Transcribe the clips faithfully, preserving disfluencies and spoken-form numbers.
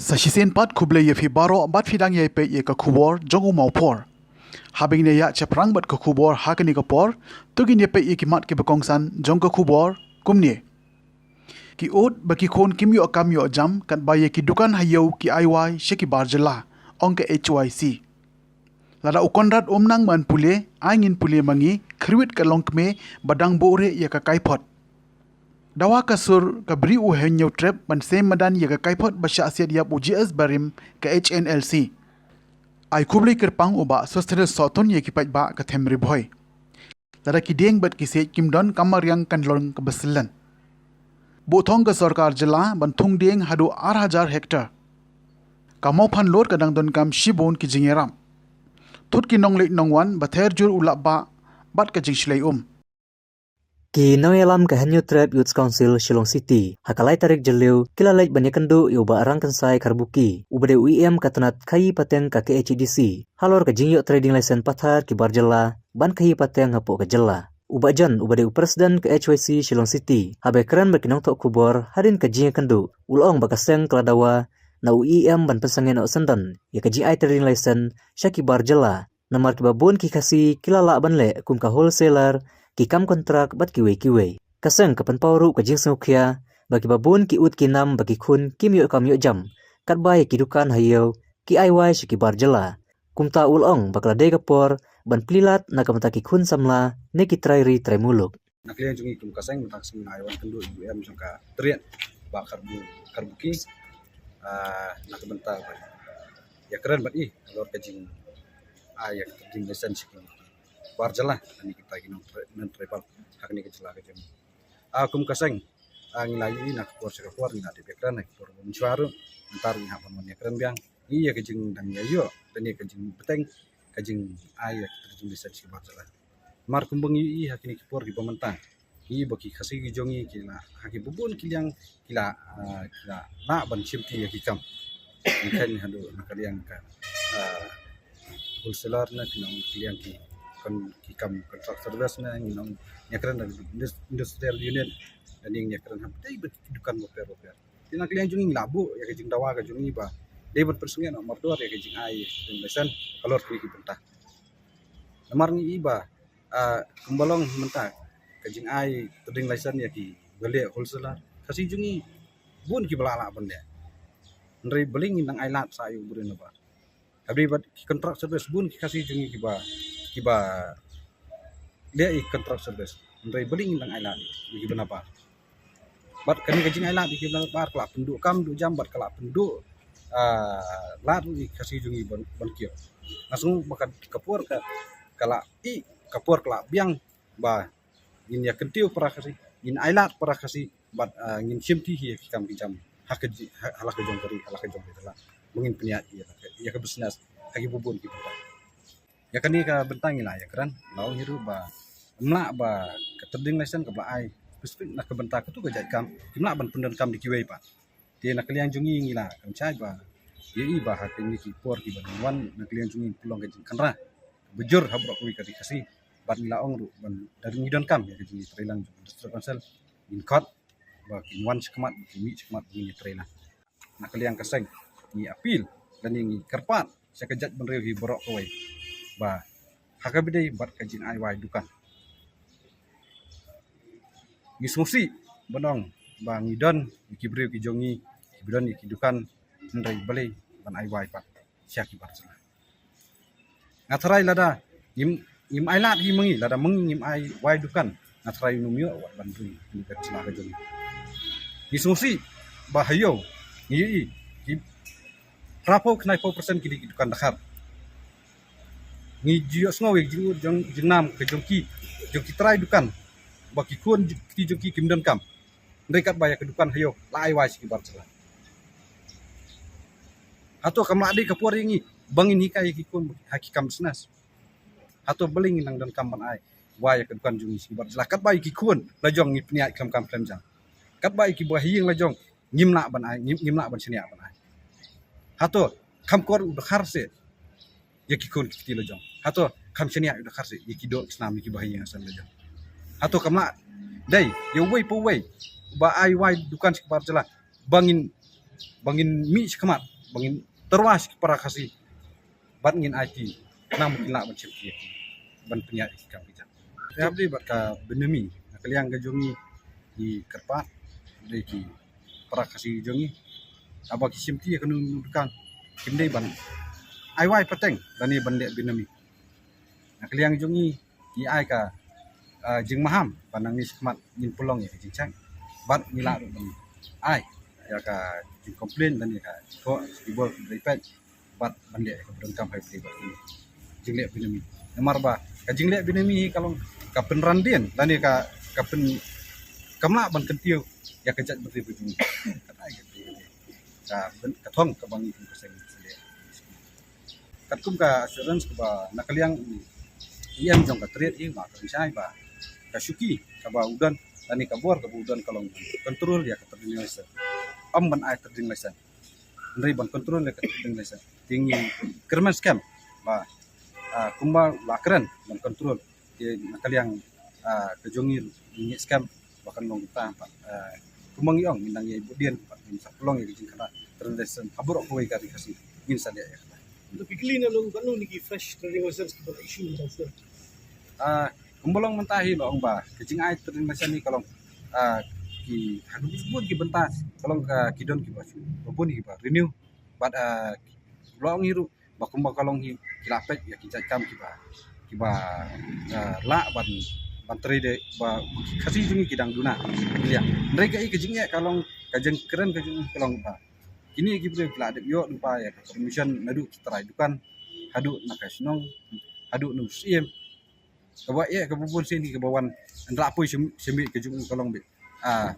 Sa shisien pat khublei ïa phi baroh bad phi dang ïa peit ïa ka khubor jong u Mawphor. Haba ngin ïa shaphrang bad ka khubor ha kane ka por, to ngin ïa peit ïa ki mat kiba kongsan jong ka khubor kumne. Ki ud ba ki khun kim ïoh kam ïoh jam katba ïa ki dukan ha ïew ki ai wai sha ki bar jylla, ong ka H Y C. Lada u Conrad um nang ban pule, ai ngin pule ma ngi, khrewit ka longkmie ba dang buhrieh ïa ka kaiphod. Dawa ka sur ka bri u Hynñiewtrep ban sei madan ïa ka kaiphod ba shah siat ïap u G S barim ka H N L C. Ai khublei kyrpang u Bah Sosthenes Sohtun ïa ki paidbah ka them Ri Bhoi. Lada ki dieng bad ki siej kim don ka mariang kan long kaba syllian. Buh thong ka sorkar jylla ban thung dieng haduh ar hajar hektar. Ka Mawphanlur ka dang donkam shibun ki jingïarap. Thut ki nongleit nongwan ba ther jur u lap bah bad ka jingshlei um. Ki nongïalam ka Hynñiewtrep Youth Council Shillong City ha ka lai tarik Jylliew ki la leit ban ïakynduh ïa u Bah Rangkynsai Kharbuki uba dei u E M ka tnat khaïi pateng ka K H A D C halor ka jingïoh trading license pathar ki bar jylla ban khaïi pateng hapoh ka jylla. U Bah John uba dei u president ka H Y C Shillong City haba kren bad ki nongthoh khubor hadien ka jingïakynduh u la ong ba ka seng ka la dawa na u E M ban pynsangeh noh syndon ïa ka jingai trading license sha ki bar jylla. Namar kiba bun ki Khasi ki la lah ban leh kum ka wholesaler, ki kam kontrak bad kiwei kiwei. Ka seng ka pynpaw ruh ka jingsngewkhia ba kiba bun ki ud ki nam ba ki khun kim ïoh kam ïoh jam katba ïa ki dukan ha ïew ki ai wai sha ki bar jylla. Kumta u la ong ba ka la dei ka por ban plie lad na ka bynta ki khun samla ne ki trai ri trai muluk. Na ka liang jong ngi kum ka seng mynta ka sngi nga ai wan kynduh ïa u E M jong ka Tynrai, Bah Kharbu, Kharbuki, ah, na ka bynta ban ïakren bad i halor ka jingai ïa ka trading license sha ki bar jylla, kane kita ki non-tribal ha kane ka jylla ka jong ngi. Ah, kum ka seng, ah, ngi la ïohi na ka por sha ka por, ngi la dep ïakren na ka por ba mynshuwa ruh, mynta ruh ngi hap ban wan ïakren biang. Ngi ïa ka jingdang ïa ïoh, kane ka jingbteng ka jingai ïa ka trading license sha ki bar jylla. Namar kumba ngi ïohi ha kine ki por kiba mynta, ngi ïohi ba ki Khasi ki jong ngi ki la, ha kiba bun ki liang ki la, ah, ki la lah ban shimti ïa ki kam. Ngi khein haduh na ka liang ka, ah, wholesaler, na ki nong ki liang ki kon, ki kam contract service, na ngi nong ïakren na indus-, industrial unit, na ngi ïakren ha btei bad ki dukan bapher bapher. Te na ka liang jong ngi la buh ïa ka jingdawa ka jong ngi ba dei ban pynsangeh noh mardor ïa ka jingai trading license halor kine ki bynta. Namar ngi ïohi ba, ah, kumba long mynta ka jingai trading license ïa kiba leh wholesaler, Khasi jong ngi bun kiba la lah ban leh. Hynrei balei ngin dang ai lad sa ïa u briew na bar? Haba ïadei bad ki contract service bun ki Khasi jong ngi kiba, kiba leh ïa ki contract service. Hynrei balei ngin dang ai lad ïa kiba na bar? Bad kane ka jingai lad ïa kiba na bar ka la pynduh kam duh jam bad ka la pynduh, ah, lad ïa ki Khasi jong ngi ban, ban kiew. Nga sngew ba ka, ka por ka, ka la i, ka por ka la biang ba ngin ïa kyntiew para Khasi, ngin ai lad para Khasi, bad, ah, ngin shimti hi ïa ki kam ki jam ha ka ji-, ha, ha la ka jong ka ri, ha la ka jong ka jylla. Ba ngin pynïaid ïa ka, ïa ka business ha kiba bun ki bynta. Ïa kane ka bynta ngi la ïakren, la ong hi ruh ba ym lah ba ka trading license kaba la ai specific na ka bynta katu ka jait kam, kim lah ban pyndonkam da kiwei pat. Te na ka liang jong ngi ngi la kynshai ba ïa i ba ha kine ki por kiba dang wan na ka liang jong ngi pynlong ka jingkynra ba jur ha baroh kawei ka ri Khasi. Bad ngi la ong ruh ban da ngi donkam ïa ka jingïatreilang jong District Council, ngin khot ba kin wan shakhmat, ba kin mih shakhmat, ba ngin ïatreilang. Na ka liang ka seng ngi appeal lane ngi kyrpad sha ka jaitbynriew hi baroh kawei ba ha kaba ïadei bad ka jingai wai dukan, ngi sngewsih ban ong ba ngi don ïa ki briew ki jong ngi kiba don ïa ki dukan, hynrei balei ban ai wai pat sha ki bar jylla? Nga tharai lada ngim, ngim ai lad hi ma ngi, lada ma ngi ngim ai wai dukan, nga tharai ym ïoh wat ban ri ïa ka jylla ka jong ngi. Ngi sngewsih ba ha ïew ngi ïohi ki phraphew khyndai phew percent ki dei ki dukan dkhar. Ngi ju ïohsngew ïa ka jingud jong, jingnam ka jong ki, jong ki trai dukan ba ki khun kti jong ki kim donkam. Hynrei katba ïa ka dukan ha ïew la ai wai sha ki bar jylla. Hato kam lah dei ka por ïa ngi ba ngin hikai ïa ki khun ha ki kam business? Hato balei ngin nang donkam ban ai wai ïa ka dukan jong ngi sha ki bar jylla katba ïa ki khun la jong ngi pynïaid khlem kam khlem jam? Katba ïa kiba ha ïing la jong ngim lah ban ai, ngim, ngim lah ban shaniah ban ai. Hato kham kor u dkhar seh ïa ki khun ki kti la jong? Hato kham shaniah u dkhar seh ïa ki doh ki snam ïa kiba ha ïing ha sem la jong? Hato kam lah dei ïa uwei pa uwei ba ai wai dukan sha ki bar jylla ba ngin, ba ngin mih shakhmat, Ba ngin tyrwa sha ki para Khasi bad ngin aiti, khnang ba kin lah ban shimti ïa ki, ban pynïaid ïa ki kam ki jam. Te hap dei bad ka Benami, na ka liang ka jong ngi, ngi kyrpad dei ki para Khasi jong ngi, haba ki shimti ïa kano kano ka kam, kim dei ban ai wai pateng lane ban leh Benami. Na ka liang jong ngi, ngi ai ka, ah, jingmaham ba nangne shakhmat ngin pynlong ïa ka jingcheck bad ngi lah ruh ban ai ïa ka jingcomplain lane ka jingthoh sha ki bor kiba ïapeit bad ban leh ïa kaba donkam ha kaba ïadei bad ka jingleh Benami. Namar ba ka jingleh Benami hi ka long ka pynran dien lane ka, ka pyn, kam lah ban kyntiew ïa ka jaitbynriew ka jong ngi. Ka dei ka, ka, ka thong kaba ngi kum ka seng ngi leh. Katkum ka assurance kaba na ka liang i EM jong ka Tynrai hi, ma ka ringshai ba ka shuki kaba u don lane ka bor kaba u don ka long control ïa ka trading license. Ym ban ai trading license, hynrei ban control ïa ka trading license. Te ngi kyrmen skhem ba, ah, kumba u la kren ban control, te na ka liang, ah, ka jong ngi ruh ngi skhem ba kan long kumta pat, ah, kumba ngi ong, ngin nang ïai bud dien pat, ngin sa pynlong ïa ka jingkhanap trading license ha baroh kawei ka Ri Khasi, ngin sa leh ïa kata. Te phi kylli na nong katno ne ki fresh trading license kiba la issue mynta u snem? Ah, kumba long mynta hi la ong ba ka jingai trading license ni ka long, ah, ki ha ka bun ki bynta ka long ka ki don kiba shu, ba bun kiba renew bad, ah, la ong hi ruh ba kumba ka long hi ki la peit ïa ki jait kam kiba, kiba, ah, lah ban, ban trei de ba ki Khasi jong ngi ki dang duna. Hynrei kaei ka jingeh ka long, ka jingkren ka jong ngi ka long ba kine ki briew ki la dep ïoh lypa ïa ka permission naduh ki trai dukan haduh na ka shnong haduh na u Syiem. Kaba eh kaba bun sien hi kaba wan, hynrei poi shim, shim ka jong u ka long beit, ah,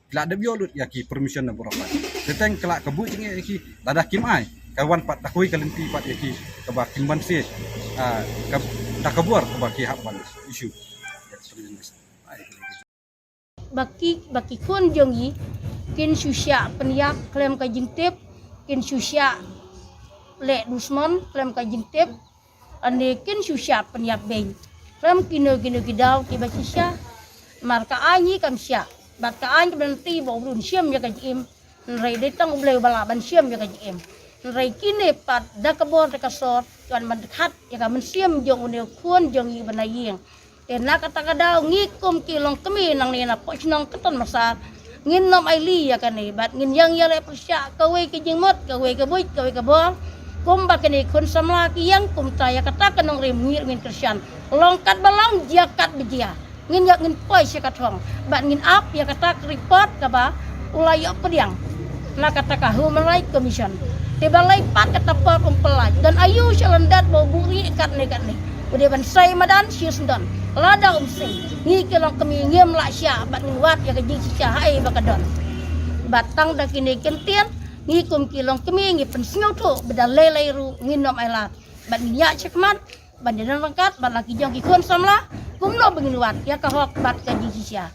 ki la dep ïoh lut ïa ki permission na baroh pat. Te teng ka la ka buh jingeh ïa ki, lada kim ai, ka wan pat da kawei ka lynti pat ïa ki kaba kim banse, ah, ka, da ka bor kaba ki hap ban issue. Ba ki, ba ki khun jong ngi kin shu shah pynïap khlem ka jingtip, kin shu shah leh dusmon khlem ka jingtip, lane kin shu shah pynïap beiñ khlem kino kino ki daw kiba shisha. Namar ka aiñ hi kam shah bad ka aiñ ka lynti ba u briew un shim ïa ka jingim. Hynrei dei tang U Blei uba lah ban shim ïa ka jingim. Hynrei kine pat da ka bor da ka sor ki wan ban khat ïa ka mynsiem jong une u khun jong ngi ba na ïing. Te na kata ka daw ngi kum ki longkmie nangne na pdeng shnong Kynton Massar, ngin nym ailad ïa kane bad ngin ïeng ïaleh pyrshah kawei ka jingmut, kawei ka buit, kawei ka bor. Kumba kine khun samla ki ïeng kumta ïa kata ka nongrim, ngi ruh ngin kyrshan. Long katba long, jia katba jia. Ngin ïa, ngin poi sha ka thong bad ngin ap ïa kata ka report kaba u la ïoh pdiang na kata ka Human Rights Commission. Te balei pat kata por um pynlait? Don aïu sha lyndet ba u buhrieh katne katne? U dei ban sei madan shi syndon. Lada um sei, ngi ki longkmie ngim lah shah bad ngin wad ïa ka jingshisha haei ba ka don. Bad tang da kine ki kyntien, ngi kum ki longkmie ngi pynsngewthuh ba da lei lei ruh ngin nym ailad bad ngin ïaid shakhmat ban ïadon ryngkat bad la ki jong ki khun samla kumno ba ngin wad ïa ka hok bad ka jingshisha.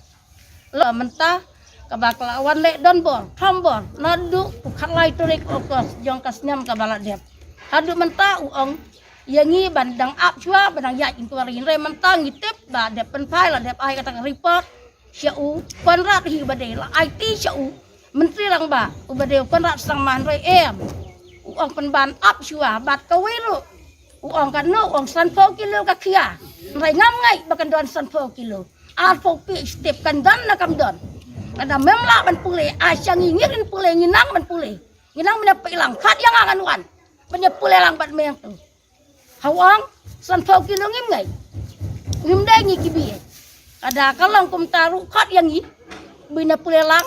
La mynta kaba ka la wan leh donbor, thombor naduh u khatlai tarik August jong ka snem kaba la dep. Haduh mynta u ong ïa ngi ban dang ap shuwa, ban dang ïaid inquiry. Hynrei mynta ngi tip ba dep pynphai, la dep ai kata ka report sha u Conrad hi uba dei, la aiti sha u Myntri Rangbah uba dei u Conrad Sangma, hynrei em. U ong pynban ap shuwa bad kawei ruh u ong katno, u ong sanphew kilo ka khia. Hynrei ngam ngeit ba kan don sanphew kilo. Arphew phi step kan don ne kam don. Lada mem lah ban pule, ai sha ngi, ngi kin pule, ngi nang ban pule. Ngi nang ban ïa peit lang, khot ïa nga ngan wan ban ïa pule lang bad me hangto. Ha u ong sanphew kilo, ngim ngeit. Ngim dei ngi ki baieit. Lada ka long kumta ruh khot ïa ngi ban ïa pule lang.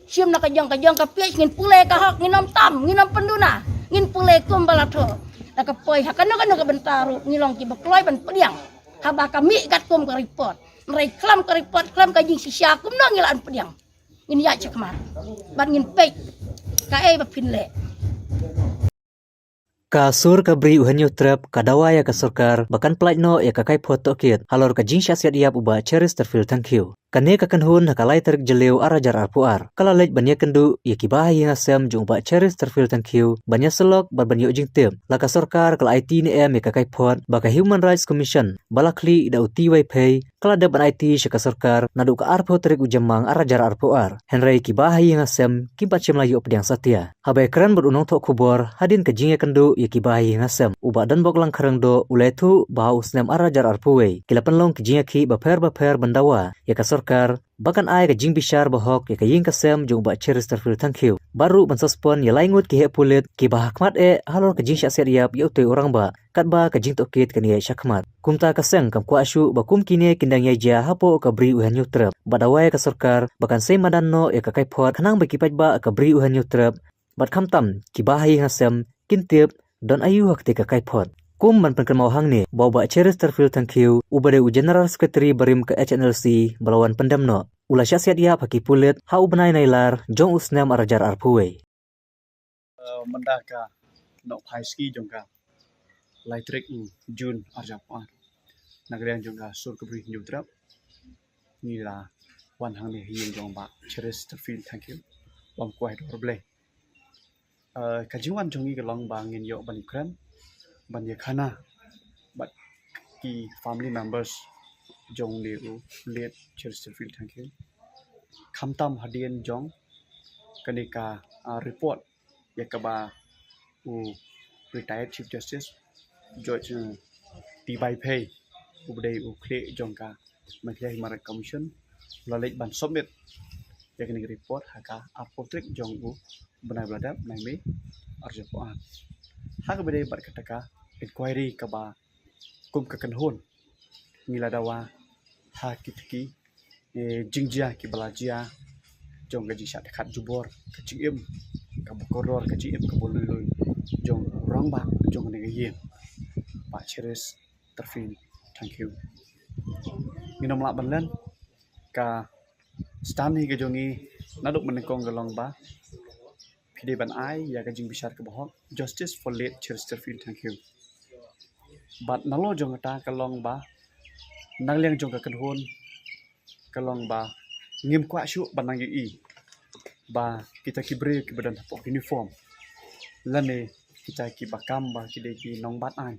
Shim na ka jong ka jong ka page, ngin pule ka hok, ngin nym tam, ngin nym pynduna, ngin pule kumba la thoh. Da ka poi ha kano kano ka bynta ruh ngi long kiba kloi ban pdiang haba ka mih katkum ka report. Hynrei khlem ka report, khlem ka jingshisha, kumno ngi lah ban pdiang? Ngin ïaid shakhmat bad ngin peit kaei ba phin leh. Ka sur ka bri u Hynñiewtrep ka dawa ïa ka sorkar ba kan pyllait noh ïa ka kaiphod tohkit halor ka jingshah siat ïap u Bah Cheristerfield Thangkhiew. Kane ka kynhun ha ka lai tarik Jylliew ar hajar arphew ar ka la leit ban ïakynduh ïa ki bahaïing hasem jong u Bah Cheristerfield Thangkhiew ban ïasyllok bad ban ïoh jingtip la ka sorkar ka la aiti ne em ïa ka kaiphod ba ka Human Rights Commission ba la khlieh da u T Y Phei ka la dep ban aiti sha ka sorkar naduh ka arphew tarik u Jymmang ar hajar arphew ar. Hynrei ki bahaïing hasem kim pat shym la ïoh pdiang satia. Haba ïakren bad u nongthoh khubor hadien ka jingïakynduh ïa ki bahaïing hasem, u Bah Donbok Langkhreng Doh u la ïathuh ba ha u snem ar hajar arphew wei ki la pynlong ki jingïakhih bapher bapher ban dawa ïa ka sorkar ba kan ai ka jingbishar bahok ïa ka ïing ka sem jong u Bah Cheristerfield Thangkhiew bad ruh ban suspend ïa lai ngut ki heh pulit kiba ha khmat eh halor ka jingshah siat ïap ïa utei u rangbah katba ka jingtohkit kan ïaid shakhmat. Kumta ka seng kam kwah shuh ba kum kine kin dang ïaid jia hapoh ka Bri u Hynñiewtrep bad dawa ïa ka sorkar ba kan sei madan noh ïa ka kaiphod khnang ba ki paidbah ka Bri u Hynñiewtrep bad khamtam ki bahaïing hasem kin tip don aïu ha katei ka kaiphod. Kum ban pynkynmaw hangne ba u Bah Cheristerfield Thangkhiew uba dei u General Secretary barim ka H N L C ba la wan pyndem noh, u la shah siat ïap ha ki pulit ha u bnai Nailar jong u snem ar hajar arphew wei. Uh, mynta ka nongphai sngi jong ka lai tarik u Jun ar hajar arphew ar, na ka liang jong ka sur ka Bri u Hynñiewtrep ngi la wan hangne ha ïing jong u Bah Cheristerfield Thangkhiew ban kwah dur Blei. Uh, ka jingwan jong ngi ka long ba ngin ïoh ban ïakren ban ïakhana bad ki family members jong une u late Cheristerfield Thangkhiew, khamtam hadien jong kane ka, uh, report ïa kaba u retired Chief Justice Judge, uh, T Y Phei uba dei u khlieh jong ka Meghalaya Human Rights Commission u la leit ban submit ïa kane ka report ha ka arphew tarik jong u bnai ba la dep, bnai May ar hajar arphew ar. Ha kaba dei bad kata ka inquiry kaba kum ka kynhun ngi la dawa ha kito ki, eh, jingjia kiba la jia jong ka jingshah dkhot jubor, ka jingim kaba kordor, ka jingim kaba lui lui jong u rangbah jong kane ka ïing, Bah Cheristerfield Thangkhiew. Ngin ym lah ban len, ka stand hi ka jong ngi naduh mynnyngkong ka long ba phi dei ban ai ïa ka jingbishar kaba hok, justice for late Cheristerfield Thangkhiew. Bad nalor jong kata ka long ba na ka liang jong ka kynhun ka long ba ngim kwah shuh ban nang ïohi ba kita ki briew kiba don hapoh uniform lane kita kiba kam ba ki dei ki nongbat aiñ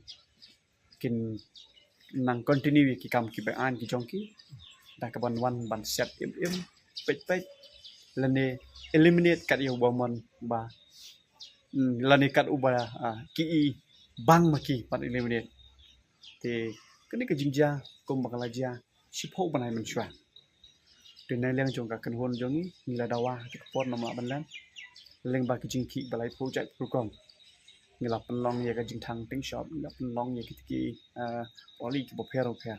kin nang continue ïa ki kam kiba aiñ ki jong ki da kaban wan ban siat im im, peit peit lane eliminate kat ïa u bamon ba, mm, lane kat uba, ah, ki i bang ma ki ban eliminate. Te kane ka jingjia kumba ka la jia shiphew bnai mynshuwa. Te na liang jong ka kynhun jong ngi ngi la dawa ha kata ka por, ym lah ban len, lyngba ki jingkhih ba laiphew jait phew rukom. Ngi la pynlong ïa ka jingthang tyngshop, ngi la pynlong ïa kita ki, ah, rally kiba pher bapher.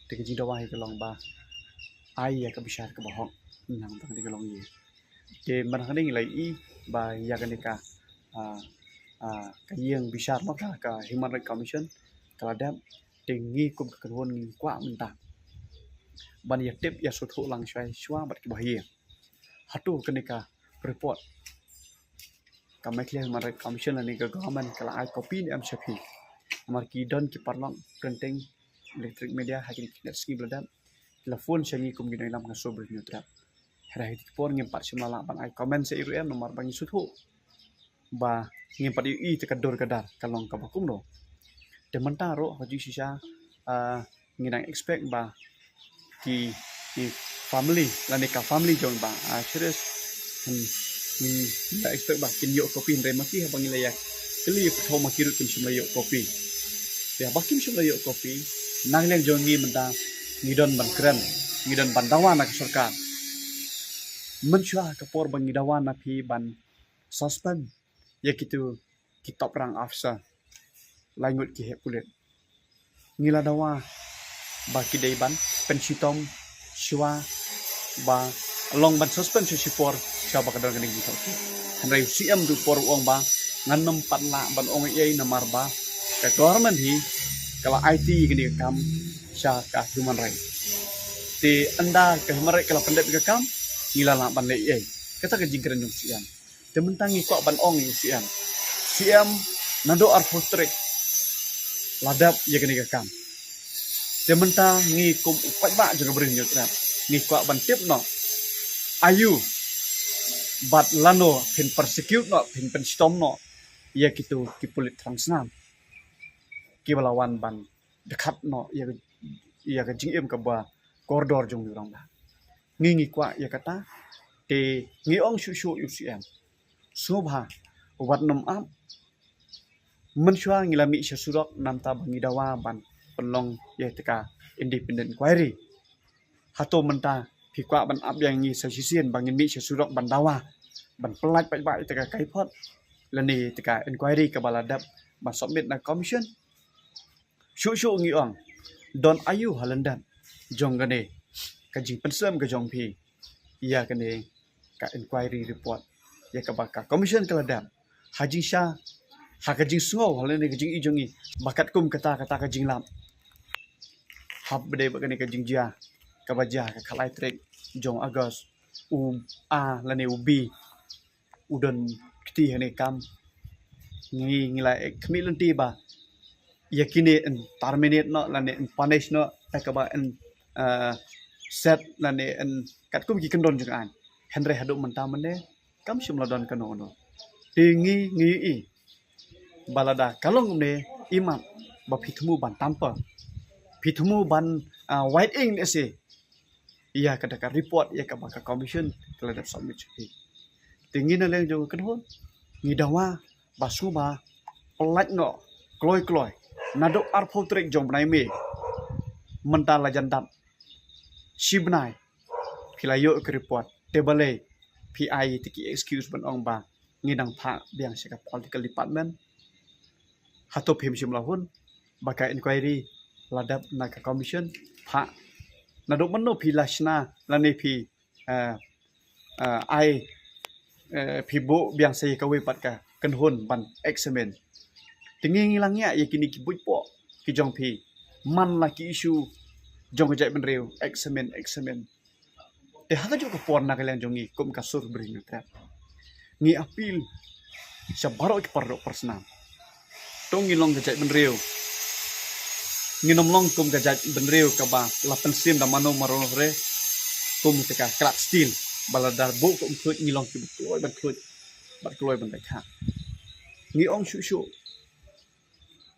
Te ka jingdawa hi ka long ba ai ïa ka bishar kaba hok, nang tang te ka long ïa. Te mynta hangne ngi la ïohi ba ïa kane ka, ah, ah, ka ïing bishar, ma ka, ka Human Rights Commission ka la dep. Te ngi kum ka kynhun ngi kwah mynta ban ïa tip ïa sngewthuh lang shuwa shuwa bad kiba ha ïing. Hato kane ka report ka Meghalaya Human Rights Commission lane ka government ka la ai copy ne em sha phi? Namar ki don ki paralok printing, electronic media ha kine ki sngi ba la dep ki la phone sha ngi kum ki nongïalam ka Sur Bri u Hynñiewtrep. Hynrei ha kine ki por ngim pat shym la lah ban ai comment sha i ruh em namar ba ngi sngewthuh ba ngim pat ïohi te ka dur ka dar ka long kaba kumno. Te mynta ruh ha ka jingshisha, ah, ngi dang expect ba ki, ki family lane ka family jong Bah, ah, Cheristerfield, hmm, ngi, ngi la expect ba kin ïoh copy, hynrei ma ki haba ngi la ïa kylli ïa pyrthei ma ki ruh kim shym la ïoh copy. Te haba kim shym la ïoh copy, na ka liang jong ngi mynta ngi don ban kren, ngi don ban dawa na ka sorkar. Mynshuwa ka por ba ngi dawa na phi ban suspend ïa kito ki top rank officer, lai ngut ki heh pulit, ngi la dawa ba ki dei ban pynshitom shuwa, ba long ban suspend shuwa shi por shuwa ba ka don kane ka jingtohkit. Hynrei u C M tu por u ong ba ngan ym pat lah ban ong ei ei namar ba ka government hi ka la aiti ïa kane ka kam sha ka Human Rights. Te ynda ka Human Rights ka la pyndep ïa ka kam, ngi la lah ban leh ei ei. Kata ka jingkren jong u C M. Te mynta ngi kwah ban ong ïa u C M. C M, naduh arphew tarik la dep ïa kane ka kam. Te mynta ngi kum u paidbah jong ka Bri u Hynñiewtrep, ngi kwah ban tip noh aïu bad lano phin persecute noh, phin pynshitom noh ïa kito ki pulit thrang snam kiba la wan ban dkhat noh ïa, ïa ka jingim kaba kordor jong u rangbah. Ngi ngi kwah ïa kata, te ngi ong shuh shuh ïa u C M. Sngewbha wat nym ap. Mynshuwa ngi la mih sha surok namar ba ngi dawa ban pynlong ïa kata ka independent inquiry. Hato mynta phi kwah ban ap ïa ngi sa shisien ba ngin mih sha surok ban dawa ban pyllait paidbah ïa kata ka kaipot lane ïa kata ka inquiry kaba la dep ban submit na commission? Shuh shuh ngi ong, don aïu ha lyndet jong kane ka jingpynshlur ka jong phi ïa kane ka inquiry report ïa kaba ka commission ka la dep? Ha jingshisha, ha ka jingsngew, ha lane ka jingïohi jong ngi ba katkum kata kata ka jinglap, hap ba dei ba kane ka jingjia kaba jia ha ka khatlai tarik jong August, u A lane u B u don kti ha kane ka kam. Ngi ngi la khmih lynti ba ïa kine yn terminate noh lane yn punish noh, ïa kaba yn, eh, set lane yn katkum ki kyndon jong ka aiñ. Hynrei haduh mynta mynne kam shym la don kano kano. Te ngi ngi ïohi ba lada ka long kumne, imat ba phi thmu ban tamper, phi thmu ban, ah, wait in ese ïa kata ka report ïa kaba ka commission ka la dep submit sha phi. Te ngi na liang jong ka kynhun ngi dawa ba sngewbha pyllait noh kloi kloi naduh arphew tarik jong bnai May. Mynta la jan dap shi bnai phi la ïoh ka report, te balei phi ai te ki excuse ban ong ba ngi dang phah biang sha ka political department? Hato phim shym la hun ba ka inquiry la dep na ka commission? Phah naduh mynno phi la shna lane phi, eh, eh, ai, eh, phi buh biang sha ïa kawei pat ka kynhun ban examine? Te ngi ngi la ngiah ïa kine ki buit poh ki jong phi man la ki issue jong ka jaitbynriew, examine, examine. Te ha kajuh ka por na ka liang jong ngi kum ka Sur Bri Nongtrep, ngi appeal sha baroh ki paralok parsnam. To ngin long ka jaitbynriew, ngin ym long kum ka jaitbynriew kaba la pynsiem da mano mano re kum kata ka khlad steel ba lada buh kum khluit ngi long kiba kloi ban khluit bad kloi ban dei kha. Ngi ong shuh shuh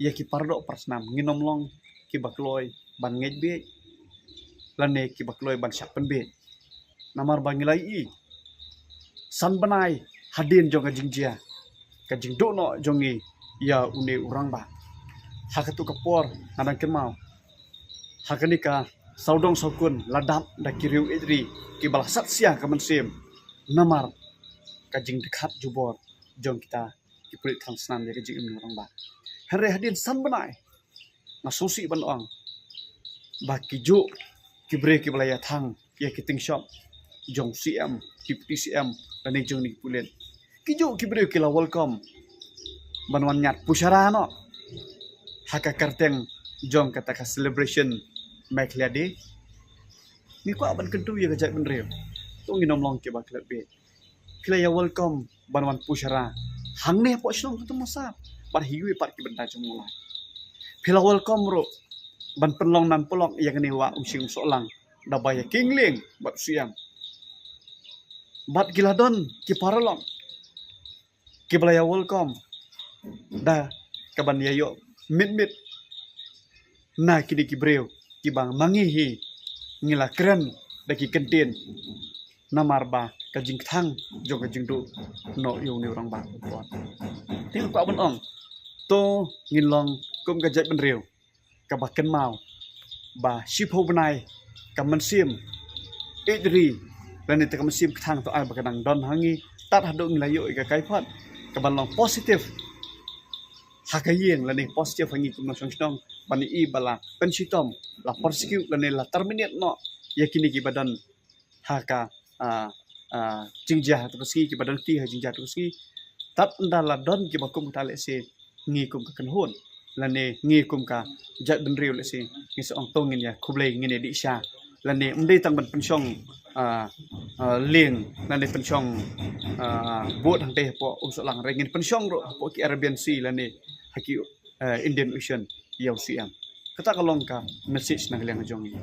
ïa ki paralok parsnam, ngin ym long kiba kloi ban ngeit bieit lane kiba kloi ban shah pynbieit. Namar ba ngi la ïohi san bnai hadien jong ka jingjia, ka jingduh noh jong ngi ïa une u rangbah, ha katu ka por nga dang kynmaw ha kane ka sawdong sawkun la dap da ki riew ïeit ri kiba la sat sia ka mynsiem namar ka jingdkhat jubor jong kita ki pulit thrang snam ïa ka jingim u rangbah. Hynrei hadien san bnai nga sngewsih ban ong ba ki juh ki briew kiba la ïathang ïa ki tyngshop jong C M, Deputy C M lane jong ki pulit, ki juh ki briew ki la welcome ban wan ñiad pushara noh ha ka kyrteng jong kata ka celebration Meghalaya Day. Ngi kwah ban kyntu ïa ka jaitbynriew, to ngin ym long kiba klet bieit. Phi la ïa welcome ban wan pushara hangne hapoh shnong Kynthei Mawsap bad ha kiwei pat ki bynta jong u Mawlai. Phi la welcome ruh ban pynlong nan pynlong ïa kane Wah Umshing Umsohlang da ba ïa kyngleng bad u C M. Bad ki la don ki paralok kiba la ïa welcome da kaban ïa ïoh mit mit na kine ki briew kiba ma ngi hi ngi la kren da ki kyntien namar ba ka jingkthang jong ka jingduh noh ïa une u rangbah. Te nga kwah ban ong, to ngin long kum ka jaitbynriew kaba kynmaw ba shiphew bnai ka mynsiem ïeit ri lane te ka mynsiem kthang to ai ba ka dang don ha ngi tad haduh ngi la ïoh ïa ka kaiphod kaban long positive ha ka ïing lane positive ha ngi kum nongshong shnong ban ïohi ba la pynshitom, la persecute lane la terminate noh ïa kine kiba don ha ka, ah, ah, jingjia ha tu ka sngi, kiba don kti ha jingjia ha tu ka sngi. Tad ynda la don kiba kum kata lehse ngi kum ka kynhun lane ngi kum ka jaitbynriew lehse ngi sa ong to ngin ïa khublei, ngin ïa dih sha lane ym dei tang ban pynshong, ah, ah, lieng lane pynshong, ah, vote hangtei hapoh Umsohlang, hynrei ngin pynshong ruh hapoh ki Arabian Sea lane ha ki, eh, Indian Ocean ïa u C M. Kata ka long ka message na ka liang jong ngi.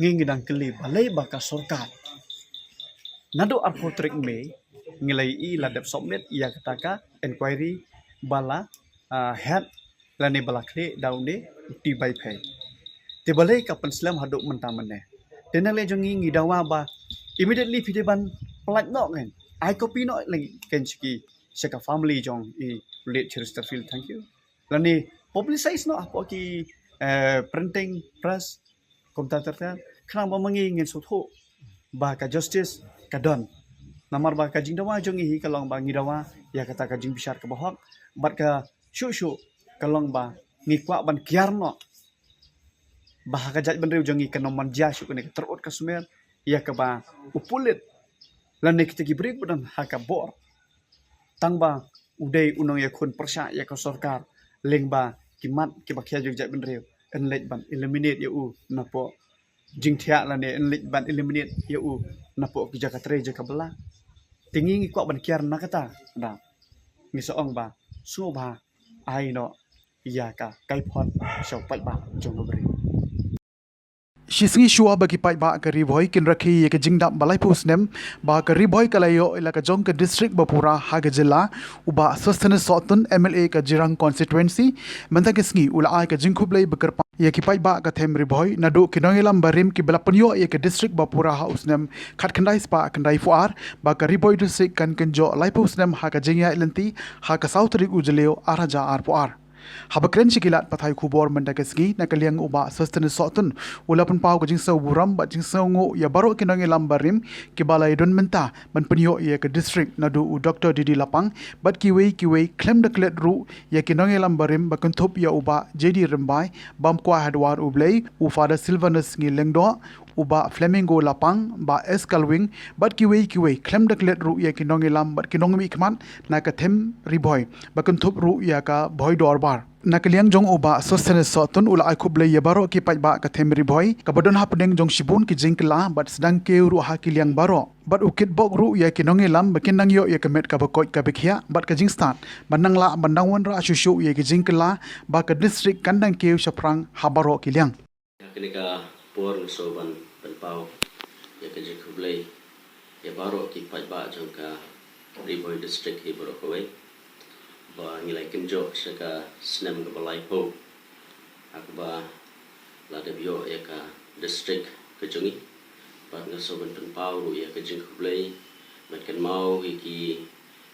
Ngi ngi dang kylli balei ba ka sorkar naduh arphew tarik May ngi la ïohi la dep submit ïa kata ka inquiry ba la, ah, head lane ba la khlieh da une u T. Vaiphei. Te balei ka pynslem haduh mynta mynne? Te na leh jong ngi ngi dawa ba immediately phi dei ban pynlait noh ngan ai copy noh leng kein sha ki, sha ka family jong i late Chesterfield, thank you. Lane publicize noh hapoh ki, eh, printing press, kumta ter ter, khnang ba ma ngi ngin sngewthuh ba ka justice ka don. Namar ba ka jingdawa jong ngi hi ka long ba ngi dawa ïa kata ka jingbishar kaba hok, bad ka shuh shuh ka long ba ngi kwah ban kiar noh ba ha ka jaitbynriew jong ngi kan ym man jia shuh kane ka tyrut ka smer ïa kaba u pulit lane kita ki briew ba don ha ka bor, tang ba u dei u nongïakhun pyrshah ïa ka sorkar, lyngba ki mat kiba khia jong jaitbynriew, yn leit ban eliminate ïa u napoh jingthiah lane yn leit ban eliminate ïa u napoh ki jaka trei jaka bylla. Te ngi ngi kwah ban kiar na kata, da ngi sa ong ba sngewbha ai noh ïa ka kaiphod sha u paidbah jong ka ri. Shisngi shuwa ba ki paidbah ka Ri Bhoi kin rakhe ïa ka jingdap ba laiphew snem ba ka Ri Bhoi ka la ïoh ïa la ka jong ka district ba pura ha ka jylla, u Bah Sosthenes Sohtun, M L A ka Jirang constituency, mynta ka sngi u la ai ka jingkhublei ba kyrpang ïa ki paidbah ka them Ri Bhoi naduh ki nongïalam barim kiba la pynïoh ïa ka district ba pura ha u snem khatkhyndai spah khyndaiphew ar, ba ka Ri Bhoi district kan kynjoh laiphew snem ha ka jingïaid lynti ha ka saw tarik u Jylliew ar hajar arphew ar. Haba kren sha ki lad pathai khubor mynta ka sngi na ka liang u Bah Sosthenes Sohtun u la pynpaw ka jingsngew burom bad jingsngewnguh ïa baroh ki nongïalam barim kiba la ïadon bynta ban pynïoh ïa ka district naduh u Doktor D D Lapang bad kiwei kiwei, khlem da klet ruh ïa ki nongïalam barim ba kynthup ïa u Bah J D Rymbai, bam kwai ha dwar U Blei, u Father Silvanus Ngi Lyngdoh, u Bah Flamingo Lapang, Bah S Kalwing, bad kiwei kiwei, khlem da klet ruh ïa ki nongïalam bad ki nongmihkhmat na ka them Ri Bhoi ba kynthup ruh ïa ka Bhoi Dorbar. Na ka liang jong u Bah Sosthenes Sohtun u la ai khublei ïa baroh ki paidbah ka them Ri Bhoi kaba don hapdeng jong shibun ki jingkylla bad sdang kiew ruh ha ki liang baroh. Bad u kitbok ruh ïa ki nongïalam ba kin nang ïoh ïa ka met kaba koit kaba khiah bad ka jingstad ban nang lah ban dang wanrah shuh shuh ïa ki jingkylla ba ka district kan dang kiew shaphrang ha baroh ki liang. Ha kane ka por nga sngewbha ban pynpaw ïa ka jingkhublei ïa baroh ki paidbah jong ka Ri Bhoi District hi baroh kawei ba ngi la kynjoh sha ka snem kaba laiphew ha kaba la dep ïoh ïa ka district ka jong ngi. Bad nga sngewbha ban pynpaw ruh ïa ka jingkhublei ban kynmaw ïa ki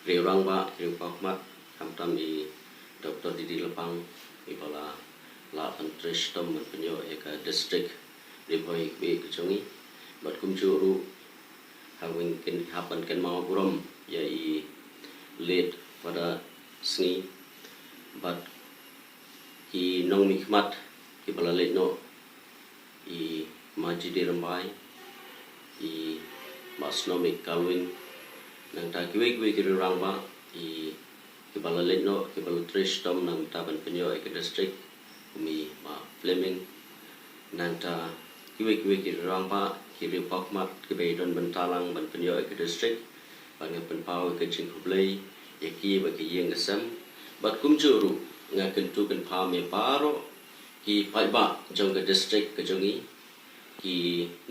riew rangbah, ki riew paw khmat, khamtam i Doktor D D Lapang iba la lah ban trei shitom ban pynïoh ïa ka district Ri Bhoi kaba ïeit ka jong ngi. Bad kumjuh ruh ha wing kin hap ban kynmaw burom ïa i late Father Sngi bad ki nongmihkhmat kiba la leit noh, i Ma J D Rymbai, i Ma Snomik Kalwing, nangta kiwei kiwei ki riew rangbah, i kiba la leit noh, kiba la trei shitom nangta ban pynïoh ïa ka district, kum i Ma Fleming, nangta kiwei kiwei ki riew rangbah, ki riew paw khmat kiba ïadon bynta lang ban pynïoh ïa ka district, bad nga pynpaw ïa ka jingkhublei ïa ki bad ki ïing ki sem, bad kumjuh ruh nga kyntu kynpham ïa baroh ki paidbah jong ka district ka jong ngi, ki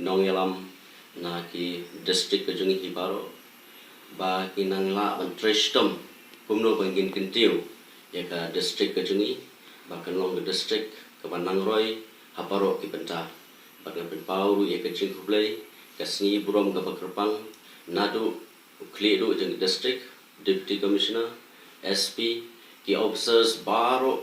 nongïalam na ki district ka jong ngi hi baroh, ba kin nang lah ban trei shitom kumno ba ngin kyntiew ïa ka district ka jong ngi ba kan long ka district kaba nang roi ha baroh ki bynta. Bad nga pynpaw ruh ïa ka jingkhublei, ka sngi burom kaba kyrpang naduh u khlieh duh jong ka district, Deputy Commissioner, S P, ki officers baroh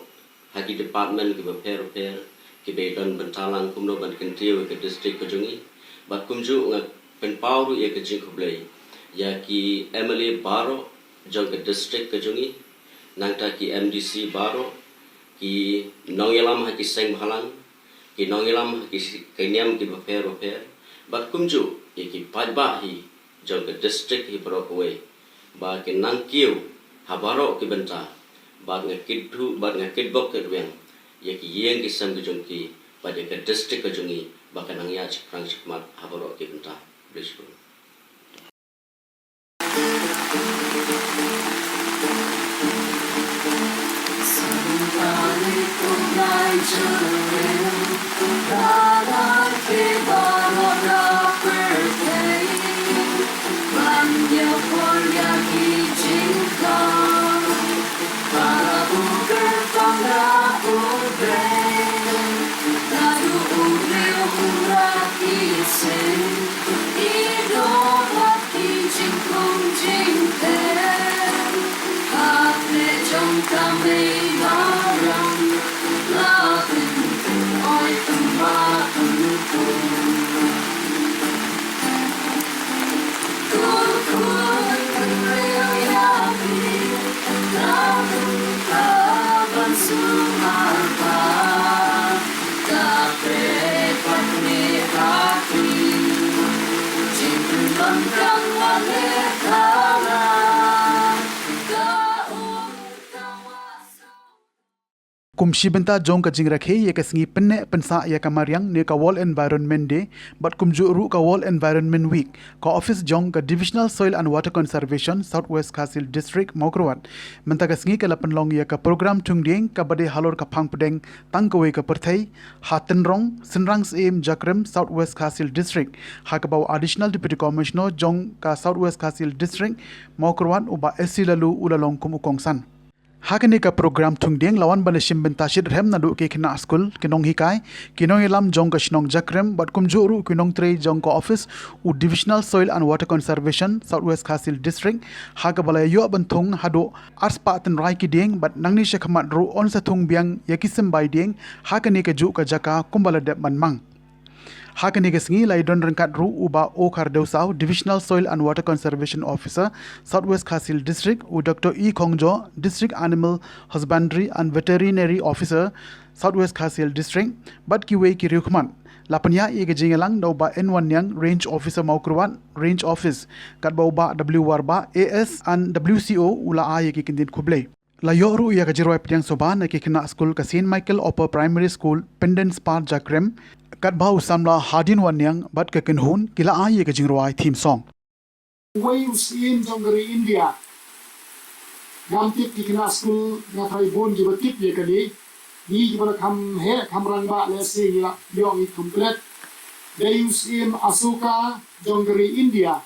ha ki department kiba pher pher kiba ïadon bynta lang kumno ban kyntiew ïa ka district ka jong ngi. Bad kumjuh nga pynpaw ruh ïa ka jingkhublei ïa ki M L A baroh jong ka district ka jong ngi, nangta ki M D C baroh, ki nongïalam ha ki seng bhalang, ki nongïalam ha ki, ki niam kiba pher bapher, bad kumjuh ïa ki paidbah hi jong ka district hi baroh kawei, ba kin nang kiew ha baroh ki bynta, bad nga kyntu, bad nga kitbok kitweng ïa ki ïing ki sem ki jong ki, bad ïa ka district ka jong ngi ba kan nang ïaid shaphrang shakhmat ha baroh ki bynta. Khublei shibun. Kum shi bynta jong ka jingrakhe ïa ka sngi pynneh pynsah ïa ka mariang ne ka World Environment Day bad kumjuh ruh ka World Environment Week, ka office jong ka Divisional Soil and Water Conservation, South West Khasi Hills District, Mawkyrwat, mynta ka sngi ka la pynlong ïa ka program thung dieng kaba dei halor ka phang pdeng tang kawei ka pyrthei ha Tynrong, Synrang Syiem Jakrem, South West Khasi Hills District, ha kaba u Additional Deputy Commissioner jong ka South West Khasi Hills District, Mawkyrwat, u Bah S C Laloo, u la long kum u kongsan. Ha kane ka program thung dieng la wan ban da shim bynta shitrhem naduh ki khynnah skul, ki nonghikai, ki nongïalam jong ka shnong Jakrem bad kumjuh ruh ki nongtrei jong ka office u Divisional Soil and Water Conservation, South West Khasi Hills District, ha kaba la ïoh ban thung haduh arspah tynrai ki dieng bad nangne shakhmat ruh yn sa thung biang ïa ki symbai dieng ha kane kajuh ka jaka kumba la dep ban mang. Ha kane ka sngi la ïadon ryngkat ruh u Bah O Khardewsaw, Divisional Soil and Water Conservation Officer, South West Khasi Hills District, u Doctor E Khongjo, District Animal Husbandry and Veterinary Officer, South West Khasi Hills District, bad kiwei ki riewkhmat. La pynïaid ïa ka jingïalang da u Bah N Wanniang, Range Officer Mawkyrwat Range Office, katba u Bah W Warbah, A S and W C O, u la ai ïa ki kyntien khublei. La ïoh ruh ïa ka jingrwai pdiang sngewbha na ki khynnah skul ka Saint Michael Upper Primary School, Pyndenspah, Jakrem, katba u samla Hadien Wanniang bad ka kynhun ki la ai ïa ka jingrwai theme song. Uwei u syiem jong ka ri India. Ngam tip ki khynnah skul, nga tharai bun kiba tip ïa kane. Ngi kiba la kham heh kham rangbah lehse ngi la ïoh ngi complete. Dei u syiem Asoka jong ka ri India,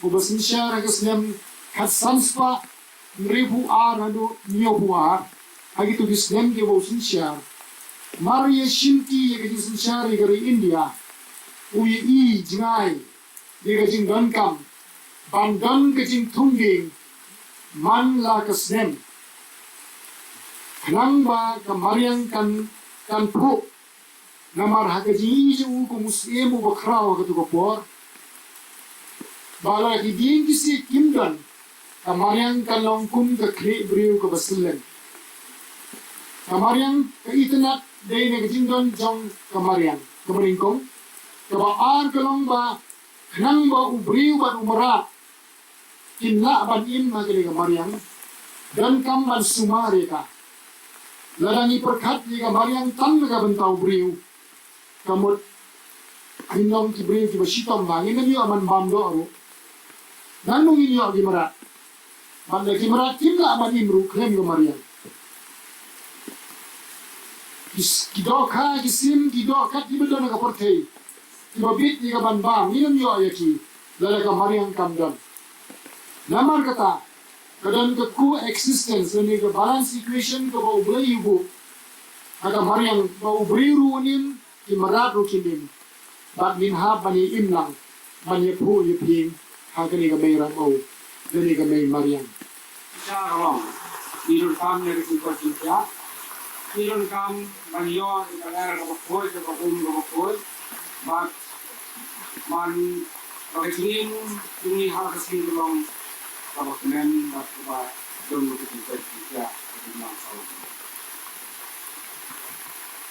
uba synshar ha ka snem khatsan spah hynriewphew ar haduh hynñiewphew ar, ha kito ki snem kiba u synshar. Mar ïa shimti ïa ka jingsynshar ïa ka ri India, u ïohi jngai ïa ka jingdonkam ban don ka jingthung dieng man la ka snem, khnang ba ka mariang kan, kan phuh. Namar ha ka jingïohi jong u kum u syiem uba khraw ha kato ka por, ba la ki dieng ki siej kim don, ka mariang kan long kum ka khlieh briew kaba syllem. Ka mariang, ka itynnad dei na ka jingdon jong ka mariang. Kaba nyngkong, kaba ar ka long ba khnang ba u briew bad u mrad kin lah ban im ha kane ka mariang, donkam ban sumar ïa ka. Lada ngi pyrkhat ïa ka mariang tang na ka bynta u briew, ka mut ngin long ki briew kiba shitom bha, ngin ym ïoh ban bam doh ruh. Nangno ngin ïoh ki mrad? Bad lada ki mrad kim lah ban im ruh khlem ka mariang, ki s-, ki dohkha, ki sim, ki dohkha kiba don ha ka pyrthei, kiba bit ïa ka ban bam, ngin ym ïoh ïa ki lada ka mariang kam don. Namar kata, ka don ka coexistence lane ka balance equation kaba U Blei u buh ha ka mariang, ba u briew ruh un im, ki mrad ruh kin im. Bad ngin hap ban ïa im lang, ban ïa phuh ïa phieng ha kane ka mei ramew lane ka mei mariang. Ka long, ngi donkam ïa ka jingkoit jingkhiah, ngi donkam ban ïoh ïa ka lyer kaba khuid, ïa ka um kaba khuid, bad ban, ba ka jingim jong ngi ha ka sngi ka long kaba kmen bad kaba don ka jingkoit jingkhiah, ka jingmang sawa.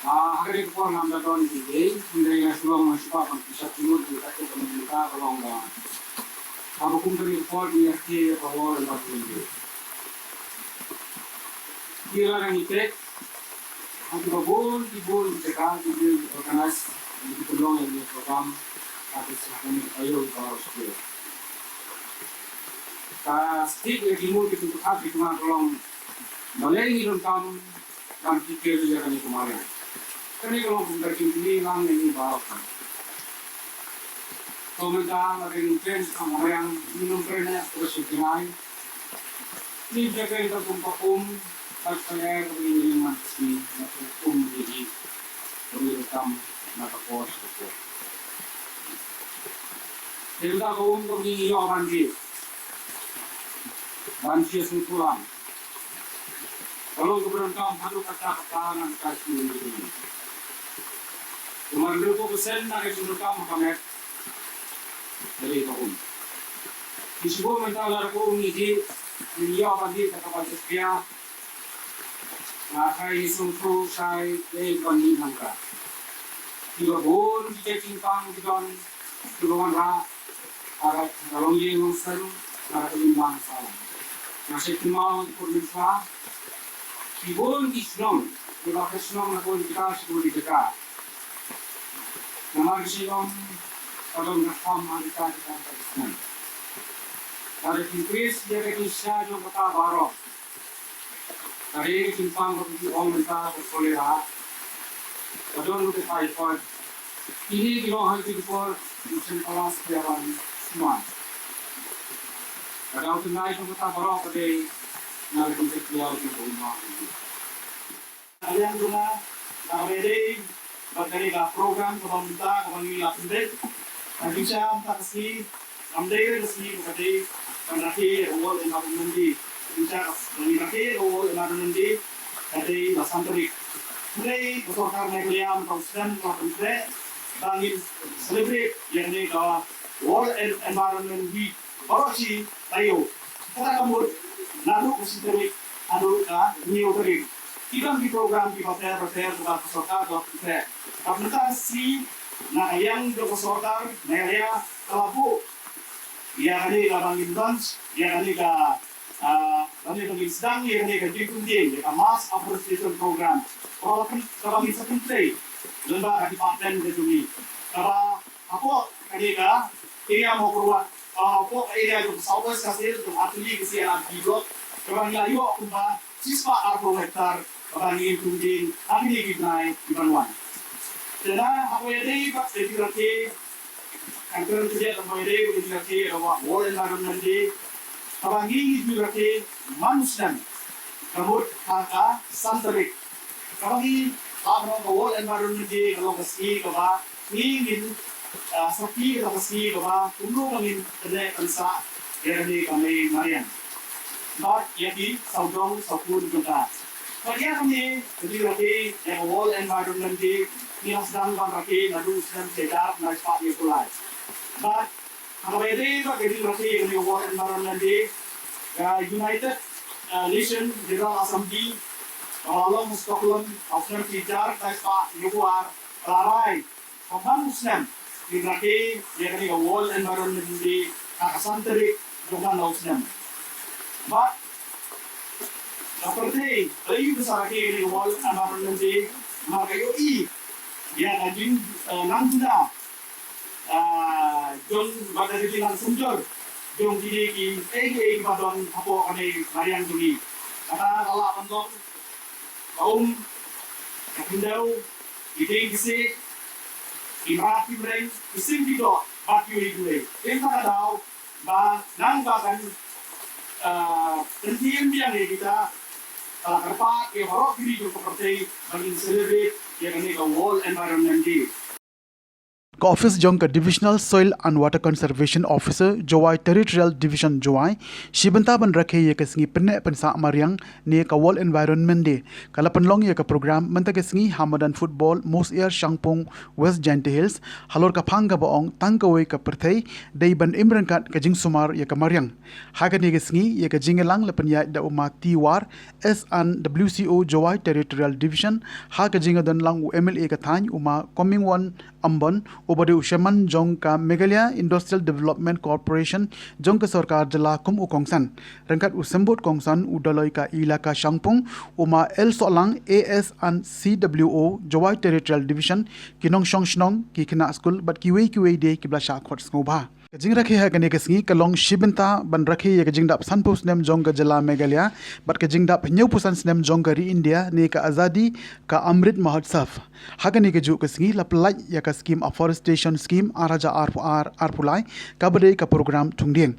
Ah, ha kane ka por ngam da don ei ei, hynrei nga shu long, nga shu kwah ban pynsngewthuh ïa kata ka mynta ka long ba, haba kum kane ka por ngi ïa kyrkieh ïa ka World Environment Day. Ki la nang ïa peit ha kiba bun ki bun ki jaka ki bun ki organize, ki pynlong ïa kane ka program ha ki sha kane ka taïew baroh shi taïew. Ka stick ïa ki mut ki pynpyrkhat ïa ki, nga ka long balei ngi donkam ban kyrkieh ïa kane ka mariang. Kane ka long ka jingkylli lang ïa ngi baroh. To mynta lada ngim kren shaphang mariang, ngin ym kren eh kaba shu jngai. Ngin sa kren ka kum ka um, bad ka lyer kaba ngin ïeng man ka sngi, bad ka um ïa ngi, kaba ngin donkam na ka por sha ka por. Te mynta ka um kaba ngin ïoh ban die, ban shim sngewthuh lang, ka long kaba donkam haduh katta katta na ka sngi. Namar hynriewphew percent na ka jingdonkam ha ka met ka dei ka um. Ngi sngewthuh mynta lada ka um ngi die, ngi ïoh ban die da kaba jakhlia. Nga tharai ngi sngewthuh shai kaei kaban mih na ka. Kiba bun ki jingpang ki don, kiba wanrah ha ka longïing longsem, ha ka imlang sahlang. Nga shait kynmaw ha ki por mynshuwa, ki bun ki shnong Ki ba ka shnong na bun jaka sha bun jaka. Namar ka shnong ka don ka kham ha jaka jaka ka shnong. Lada phin pyrshah ïa ka jingshisha jong kata baroh. Ka dei ka jingpang ba ki ong mynta ka cholera. Ka don ka typhoid. Kine ki long ha ki por ki chen palas ki aran sma. Ka dei ka nai ka mata baroh ka dei na ka jingkit biang ki bong ma. Ka liang jong nga, ka dei ba ka dei ka program ka ba mynta ka ba ngi la pynbeit. Ka jingshisha mynta ka sngi, Kam dei re ka sngi ba ka dei ban rakhe ïa ka World Environment Day. Ka dei ka sngi rakhe ïa ka World Environment Day ka dei la san tarik. Hynrei ka sorkar Meghalaya mynta u snem ka la pyntrei ba ngin celebrate ïa kane ka World En- Environment Week baroh shi taïew. Kata ka mut naduh ka shi tarik haduh ka hynñiew tarik. Ki don ki program ki bapher bapher kiba ka sorkar ka la pyntrei. Bad mynta ka sngi na ka liang jong ka sorkar Meghalaya ka la buh ïa kane ka ban ngin launch ïa kane ka, ah, kane ka ban ngin sdang ïa kane ka jingpyndieng ïa ka Mass Afforestation Program. Kaba la pyn- kaba ngin sa pyntrei lyngba ka department ka jong ngi. Kaba hapoh kane ka area Mawkyrwat, ah, hapoh ka area jong South West Khasi Hills jong Artylli Khasi LRD Block, kaba ngi la ïoh kumba shispah arphew hektar kaba ngin pyndieng ha kine ki bnai ki ban wan. Te na ha kaba ïadei bad ka jingrakhe, kan kren kjat ha kaba ïadei bad ka jingrakhe ïa ka World Environment Day, kaba ngi ngi jingrakhe man u snem ka mut ha ka san tarik. Kaba ngi la ban ong ka World Environment Day ka long ka sngi kaba ngi ngin, ah, sakhi ka long ka sngi kaba kumno ba ngin kynnoh pynsah ïa kane ka mei mariang. Bad ïa ki sawdong sawkun jong ka. Bad ïa kane ka jingrakhe ïa ka World Environment Day ngi la sdang ban rakhe naduh u snem shi hajar khyndai spah hynñiewphew lai. Bad ha kaba ïadei bad ka jingrakhe ïa kane ka World Environment Day, ka United, ah, Nation General Assembly kaba la long ha Stockholm ha u snem shi hajar khyndai spah hynñiewphew ar ka la rai ba man u snem ngin rakhe ïa kane ka World Environment Day ha ka san tarik jong man la u snem. Bad ka pyrthei ka ïohi ba sa rakhe ïa kane ka World Environment Day namar ka ïohi ïa ka jing, eh, nang duna, ah, jong bad ka jinglang synjor jong kine kiei kiei kiba don hapoh kane mariang jong ngi. Kata ka lah ban long ka um, ka khyndew, ki dieng ki siej, ki mrad ki mreng, ki sim ki doh bad kiwei kiwei. Te mynta ka daw ba nang ba kan, ah, pynthied biang ïa kita, ah, kyrpad ïa baroh ki ri jong ka pyrthei ba ngin celebrate ïa kane ka World Environment Day. Ka office jong ka Divisional Soil and Water Conservation Officer, Jowai Territorial Division, Jowai, shi bynta ban rakhe ïa ka sngi pynneh pynsah mariang ne ka World Environment Day, ka la pynlong ïa ka program mynta ka sngi ha madan football Mawsiar Shangpung, West Jaintia Hills, halor ka phang kaba ong tang kawei ka pyrthei dei ban im ryngkat ka jingsumar ïa ka mariang. Ha kane ka sngi ïa ka jingïalang la pynïaid da u Ma T War, S N W C O Jowai Territorial Division, ha ka jingïadon lang u M L A ka thaiñ u Ma Comingone Ymbon, uba dei u Chairman jong ka Meghalaya Industrial Development Corporation jong ka sorkar jylla kum u kongsan. Ryngkat u symbud kongsan u Dolloi ka Elaka Shangpung, u Ma L Sohlang, A S and C W O Jowai Territorial Division, ki nongshong shnong, ki khynnah skul bad kiwei kiwei de kiba la shah khot sngewbha. Ka jingrakhe ha kane ka sngi ka long shi bynta ban rakhe ïa ka jingdap sanphew snem jong ka jylla Meghalaya bad ka jingdap hynñiewphew san snem jong ka ri India ne ka Azadi ka Amrit Mahotsav. Ha kane kajuh ka sngi la pyllait ïa ka skim Afforestation Scheme ar hajar arphew ar arphew lai kaba dei ka program thung dieng.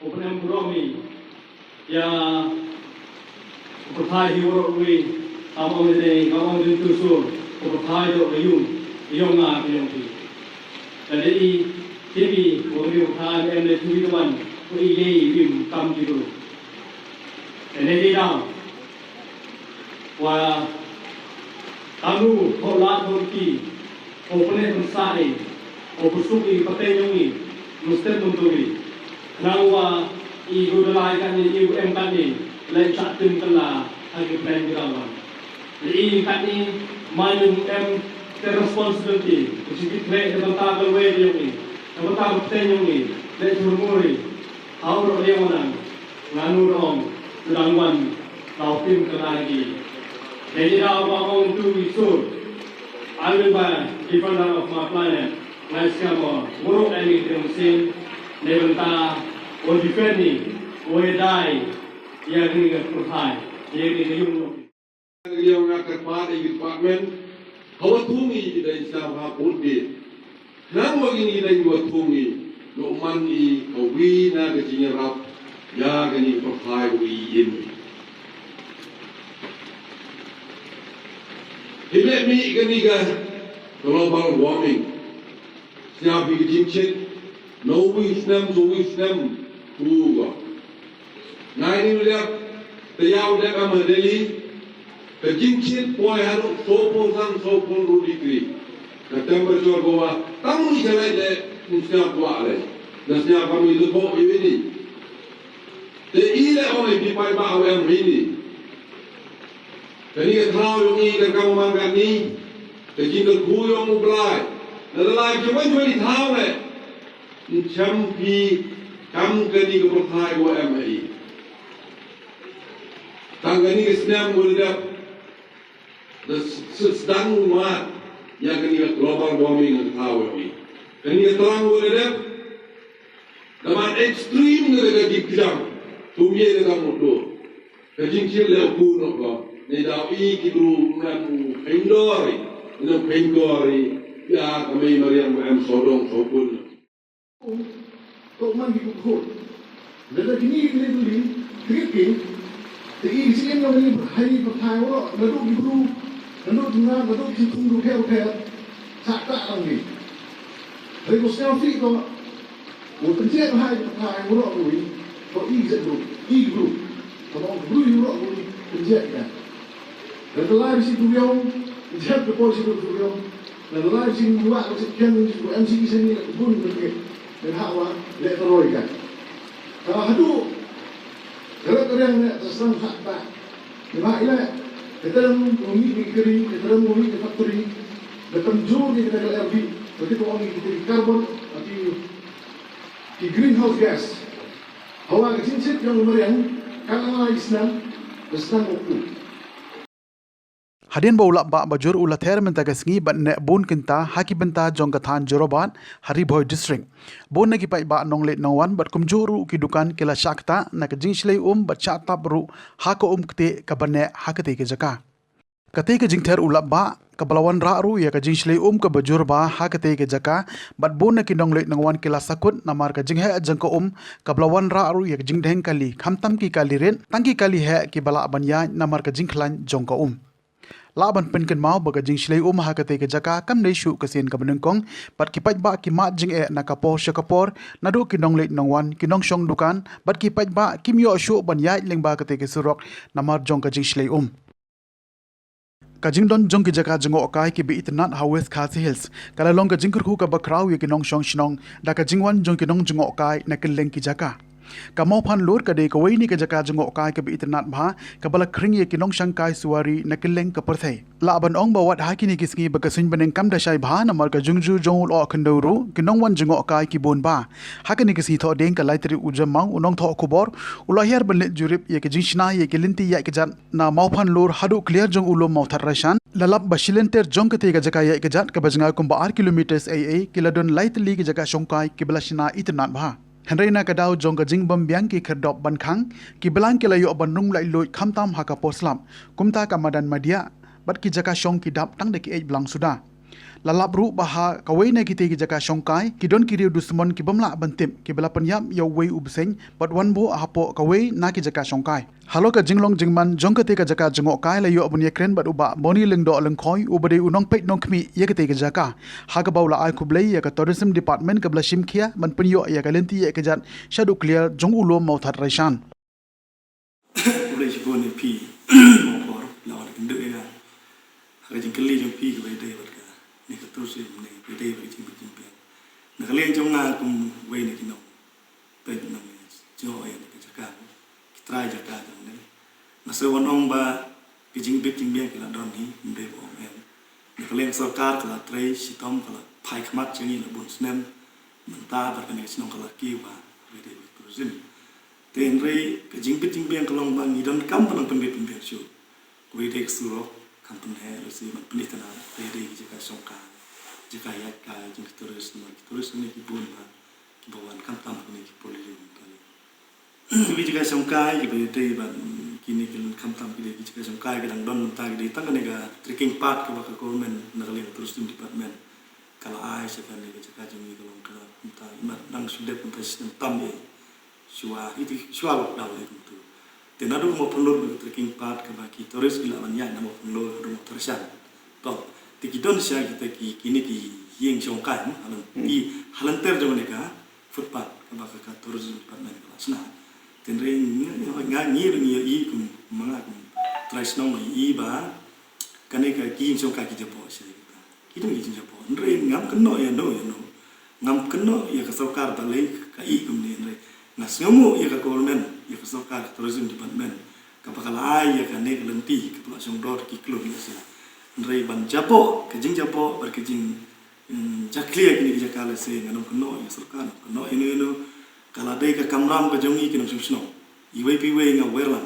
U pynem burom ïa u pyrthei hi waroh wi, kam ong ïa ne, kam ong ïa tu sur, u pyrthei doh ka ïung, ïong nga ka ïong phi. Ka dei i, tip i, wa ka dei u pyrthei em ne tu i wan, u i lei wim kam ki tu. Ka dei i dang. Wa tanu, ko la ko ki, ko pyneh pynsah i, ko pynsuh i pateng yong i, mynstep myntu i. Khnang wa i gu dalai kane, i gu em kane, lei sa tim kala ha ki pyneh ki rawan. Lei i kane, man yong em ka responsibility, ka sipit lei ka bynta ka lwei yong i, ka bynta ka pateng yong i, lei thurmuri. Hau ro liang wanang, nganu rong, udang wan, tau tim kala i. Te ïa ba ong tu i sur. Amen ba defender of my planet. Lai skam o muru ani te ong sin. Ne benta o defend ni. O edai. Ïa ni ga kurhai. Ïa ni ga yung. Ïa nga ka part i department. Hawa thung i dai skam ha put di. Nang wa kini dang wa thung i, lo man i ka wi na ka jingïarap ïa kani ka pyrthai u i im. Hi leh mi kani ka global warming. Sñiaw phi ka jingchit, no wi snem, so wi snem, u wa. Nai ni u dep, te ïa u dep am ha Delhi, ka jingchit poi haduh sawphew san sawphew hynriew degree. Ka temperature ko wa, tang ni ka lai de, ni sñiaw kwah lai. Na sñiaw kam ni lubok i wi ni. Te i le ong i pi pai ba aw em hi ni. Kani ka thaw yong i ka kam man kani. Ka jingkyrkhu yong U Blai. Na la lai ki wan wan i thaw le. Ncham phi kam kani ka pyrthai wa em ha i. Tang kani ka snem wa dep. Da s-, s-, sdang u mat ïa kani ka global warming ka thaw wa em. Kani ka tlang wa dep. Da mat extreme ka ka dip kjam. Tum ye ka mut do. Ka jingkit le ku no ko. Ne da i ki du ngan u pengdori. Ngan pengdori. Ïa ka mei mariang wa em sodong sokun. Ko man ki ko khot. Lada kini kini tuli, three king, te i sien na mani hai pa thai woro, na do ki bru, na do tunga, na do ki tung do kher kher, sa ta ang ni. Hari ko sel fi ko, ko penjek hai pa thai woro ko i, ko i zet bru, i bru. Ko bang bru i woro ko i, penjek ka. Lada lai si bru yong, penjek ko poi si bru yong. Lada lai sing dua ko sik kiang ko M C E sini bun ko ke. Dan ha wa le ko roi ka. Ka hadu. Kalau ko yang ne ta sang ha ta. Ni ma ile. Kita dalam umi ni keri, kita dalam umi ni factory. Dalam jur ni kita kalau R D. Tapi ko umi kita di carbon, tapi di greenhouse gas. Hawa ka jingsit yang meriang, kan ala isnam, isnam uku. Hadien ba u lap bah ba jur u la ther mynta ka sngi bad neh bun kynta ha ki bynta jong ka thaiñ Jorabat ha Ri Bhoi District. Bun na ki paidbah nongleit nongwan bad kumjuh ruh ki dukan ki la shah ktah na ka jingshlei um bad shah tap ruh ha ka um ktieh kaba neh ha katei ka jaka. Katei ka jingther u lap bah kaba la wanrah ruh ïa ka jingshlei um kaba jur bha ha katei ka jaka bad bun na ki nongleit nongwan ki la sakut namar ka jingheh jong ka um kaba la wanrah ruh ïa ka jingdheng kali khamtam ki kali rit tang ki kali heh kiba lah ban ïaid namar ka jingkhlaiñ jong ka um. Lah ban pynkynmaw ba ka jingshlei um ha katei ka jaka kam dei shuh ka sien kaba nyngkong bad ki paidbah ki mad jingeh na ka por sha ka por naduh ki nongleit nongwan ki nongshong dukan bad ki paidbah kim ïoh shuh ban ïaid lyngba katei ka surok namar jong ka jingshlei um. Ka jingdon jong ki jaka jngohkai kiba itynnad ha West Khasi Hills ka la long ka jingkyrkhu kaba khraw ïa ki nongshong shnong da ka jingwan jong ki nongjngohkai na kylleng ki jaka. Ka Mawphanlur ka dei kawei na ki jaka jngohkai kaba itynnad bha kaba la khring ïa ki nongshangkai suwari na kylleng ka pyrthei. Lah ban ong ba wat ha kine ki sngi ba ka suiñ bneng kam da shai bha namar ka jingju jong u lyoh khyndew ruh ki nongwan jngohkai ki bun bha. Ha kane ka sngi Thohdieng ka lai tarik u Jymmang u nongthoh khubor u la hiar ban leit jurip ïa ka jingshna ïa ki lynti ïaid kjat na Mawphanlur haduh kliar jong u lum Mawthadraishan. La lap ba shilynter jong katei ka jaka ïaid kjat kaba jngai kumba ar kilometer ei ei ki la don lai tylli ki jaka shongkai kiba la shna itynnad bha. Hynrei na ka daw jong ka jingbym biang ki khyrdop ban khang, ki blang ki la ïoh ban rung laitluid khamtam ha ka por slap, kumta ka madan madiah bad ki jaka shong ki dap tang da ki eit blang suda. La lap ruh ba ha kawei na kitei ki jaka shongkai ki don ki riew dusmon ki bym lah ban tip kiba la pynïap ïa uwei u bseiñ bad wan buh hapoh kawei na ki jaka shongkai. Halor ka jinglong jingman jong katei ka jaka jngohkai la ïoh ban ïakren bad u Bah Boni Lyngdoh Lyngkhoi uba dei u nongpeit nongkhmih ïa katei ka jaka, ha kaba u la ai khublei ïa ka Tourism Department kaba la shim khia ban pynïoh ïa ka lynti ïaid kjat shaduh kliar jong u lum Mawthadraishan. Khublei shibun ïa phi, Mawphor, la wan kynduh ïa nga ha ka jingkylli jong phi kaba ïadei bad kane ka tourism ne kaba ïadei bad ka jingbit jingbiang. Na ka liang jong nga kum uwei na ki nong peit nang jngoh ïa ka jaka, ki trai jaka jong ne. Nga sngew ban ong ba ki jingbit jingbiang ki la don hi, ym dei ba ong em. Na ka liang sorkar ka la trei shitom, ka la phai khmat jong ngi la bun snem. Mynta bad kane ka shnong ka la kiew ba ka dei tourism. Te hynrei ka jingbit jingbiang ka long ba ngi donkam ban nang pynbit pynbiang shuh. Ka dei ka surok, Kam pynheh ruh shi ban pyni tana, dei dei ki jaka shongkai, jaka ïaid kai jong ki tourist, namar ki tourist ne ki bun ba kiba wan khamtam kine ki pavilion. Ki jaka shongkai kiba dei ban kine ki lum khamtam ki dei ki jaka shongkai ki dang don mynta ki dei tang kane ka trekking path kaba ka government na ka liang tourism department ka la ai sha kane ka jaka jong ngi ka long ka mynta i mat dang shu dep mynta shisnem tam ïa shuwa iti shuwa lockdown ïa kumtu. Te naduh Mawphanlur ka trekking path kaba ki tourist ki lah ban ïaid na Mawphanlur haduh Mawthadraishan. To te ki don sha kita ki kine ki ïing shongkai mo halan ki halynter jong ne ka footpath kaba ka, ka tourism department ka la shna. Tynrai nga nga ngi ruh ngi ïohi kum ma nga kum trai shnong ngi ïohi ba kane ka ki ïing shongkai ki jaboh sha kita. Ki dang ki jingjaboh. Hynrei ngam kynnoh ïa no ïa no. Ngam kynnoh ïa ka sorkar balei ka ïeh kumne hynrei nga sngewnguh ïa ka government ïa ka sorkar ka tourism department kaba ka la ai ïa kane ka lynti kaba la shong dor ki klur ïa sila. Hynrei ban jaboh ka jingjaboh bad ka jing Jakhlia kine ki jaka lehse ngan ym kynnoh ïa sorkar, kynnoh ïa no ïa no. Ka la dei ka kamram ka jong ngi ki nongshong shnong. Iwei pa iwei nga wer lang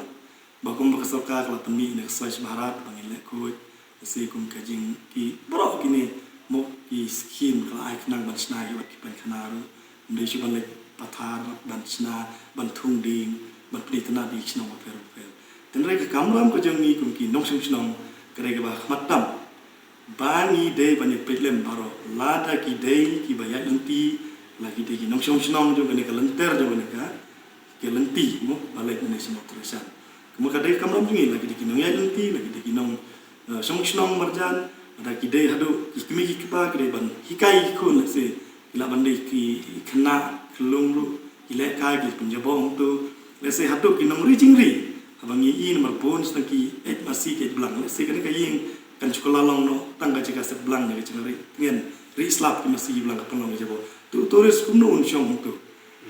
ba kumba ka sorkar ka la pynmih ïa ka Swachh Bharat ba ngin leh khuid. Lehse kum ka jing ki baroh kine mo ki skhim ka la ai khnang ban shna ïa wat ki painkhana ruh. Ym dei shuh ban leit pathar ban shna ban thung dieng ban pynïatynnad ïa ki shnong bapher bapher. Tynrai ka kamram ka jong ngi kum ki nongshong shnong ka dei kaba khmat tam. Ba ngi dei ban ïa peit lem baroh lada ki dei kiba ïaid lynti la ki dei ki nongshong shnong jong kane ka lynter jong kane ka ka lynti mo ba leit mynne sha Mawthadraishan. Kumba ka dei kamram jong ngi la ki dei ki nongïaid lynti la ki dei ki nong eh, shong shnong marjan lada ki dei haduh ki kmie ki kpa ki dei ban hikai ki khun lehse ki lah ban dei ki khynnah khyllung ruh ki lehkai ki pynjaboh hangto lehse haduh ki nongri jingri haba ngi i namar bun sdang ki eit masi ki eit blang lehse kane ka ïing kan shu kylla long noh tang ka jaka set blang ne ka jaka ri tngen ri slap ki masi ki blang ka pynlong ka jaboh tu tourist kumno un shong hangto.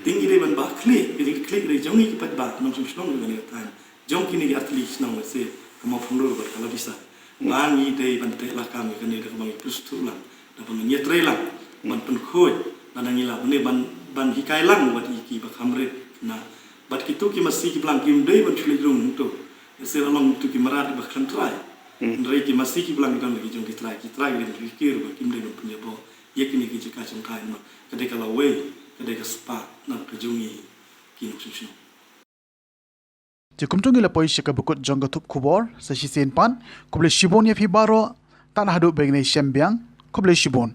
Te ngi dei ban bah khlieh ki jingkhlieh ki dei jong ngi ki paidbah nongshong shnong jong kane ka thaiñ jong kine ki artylli ki shnong lehse ka Mawphanlur bad ka Labisa. Ba ngi dei ban teh lakam ïa kane da kaba ngi pynsngewthuh lang da ba ngin ïatrei lang ban pynkhuid lada ngi lah ne ban ban hikai lang wat ïa ki ba kham rit na bad kitu ki masi ki blang kim dei ban shu leit rung hangto. Lehse la long kitu ki mrad ba khlem trai. Hynrei ki masi ki blang ki don la ki jong ki trai ki trai ki dei ban pyrkhat ba kim dei ban pynjaboh ïa kine ki jaka shongkai namar ka dei ka lawei ka dei ka spah na ka jong ngi ki nongshong shnong. Te kumta ngi la poi sha kaba kut jong ka thup khubor sa shisien pat. Khublei shibun ïa phi baroh. Tang haduh ba ngin ïashem biang. Khublei shibun.